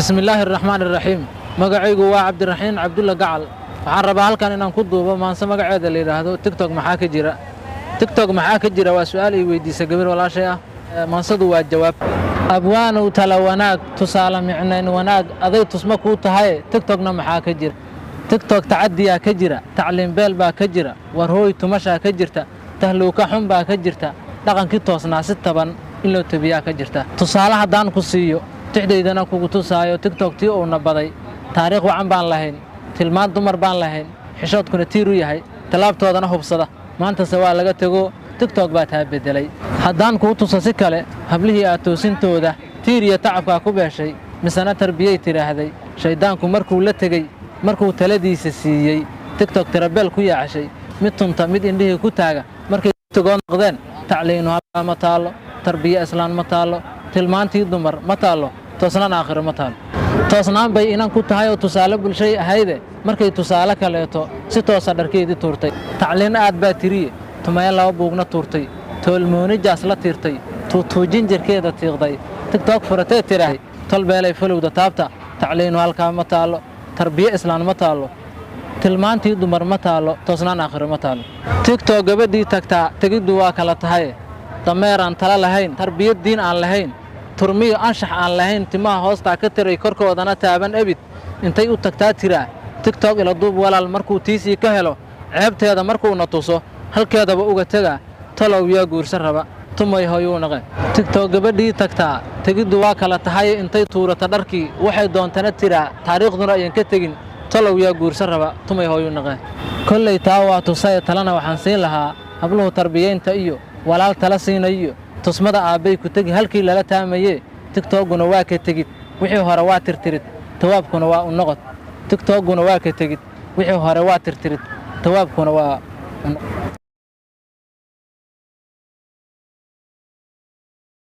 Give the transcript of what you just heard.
Bismillaahi araxmaan iraxiim. Magacaygu waa Cabdiraxiin Cabdulla Gacal. Waxaan rabaa halkan inaan ku duubo maanse magaceeda la yidhaahdo "TikTok maxaa ka jira?" "TikTok maxaa ka jira?" waa su'aal ay weydiisa gabar walaashay ah. Maansadu waa jawaab. Abwaanow, tala wanaag, tusaale micnayn wanaag, aday tusma kuu tahaye, TikTokna maxaa ka jira? TikTok tacaddiyaa ka jira, tacliin beel baa ka jira, warhooy tumashaa ka jirta, tahluuka xun baa ka jirta, dhaqankii toosnaa si taban in loo tabiyaa ka jirta. Tusaale haddaan ku siiyo, tixdaydana kugu tusaayo, TikTok tii uuna baday, taariikh wacan baan lahayn, tilmaan dumar baan lahayn, xishoodkuna tiir u yahay, tallaabtoodana hubsada. Maantase waa laga tego, TikTok baa taa beddelay. Haddaan kuu tuso si kale, hablihii aad toosintooda tiir iyo tacabkaa ku beeshay, misena tarbiyay tidhaahday, shayddaanku markuu la tegey, markuu taladiisa siiyey, TikTok tirabeel ku yaacashay, mid tunta, mid indhihii ku taaga, markay tigood noqdeen, tacliinu halkaa ma taallo, tarbiye islaan ma taallo, tilmaantii dumar ma taallo, toosnaan aakhiro ma taallo. Toosnaan bay inan ku tahay oo tusaale bulshay ahayde, markay tusaale kaleeto si toosa dharkeedii tuurtay, tacliin aad baa tiriye, tumayo laba buugna tuurtay, toolmoonijaas la tiirtay, tuutuujin jirkeeda tiiqday, TikTok furatee tidhaahday, tolbeelay falowda taabta, tacliinu halkaa ma taallo, tarbiye islaan ma taallo, tilmaantii dumar ma taallo, toosnaan aakhiro ma taallo. TikTok gabadhii tagtaa, tegiddu waa kala tahaye, dameeraan tala lahayn, tarbiyad diin aan lahayn, turmiyo anshax aan lahayn, timaha hoostaa ka tiray, korkoodana taaban ebid, intay u tagtaa tiraa, "TikTok ila duub walaal." Markuu tiisii ka helo, ceebteeda markuuna tuso, halkeedaba uga tegaa. Talow yaa guursa raba? Tumay hoyuu naqe. TikTok gabadhii tagtaa, tegiddu waa kala tahaye, intay tuurata dharkii, waxay doontana tiraa, taariikhduna ayan ka tegin. Talow yaa guursa raba? Tumay hooyuu naqe. Kolley taa waa tusaye, talena waxaan siin lahaa habluhu tarbiyaynta iyo walaal tala siinayo, tusmada aabbay ku tegi halkii lala taamayee. TikTogguna waa ka tegid, wixii hore waa tirtirid, tawaabkuna waa u noqod. TikTogguna waa ka tegid, wixii hore waa tirtirid, tawaabkuna waa u noqod.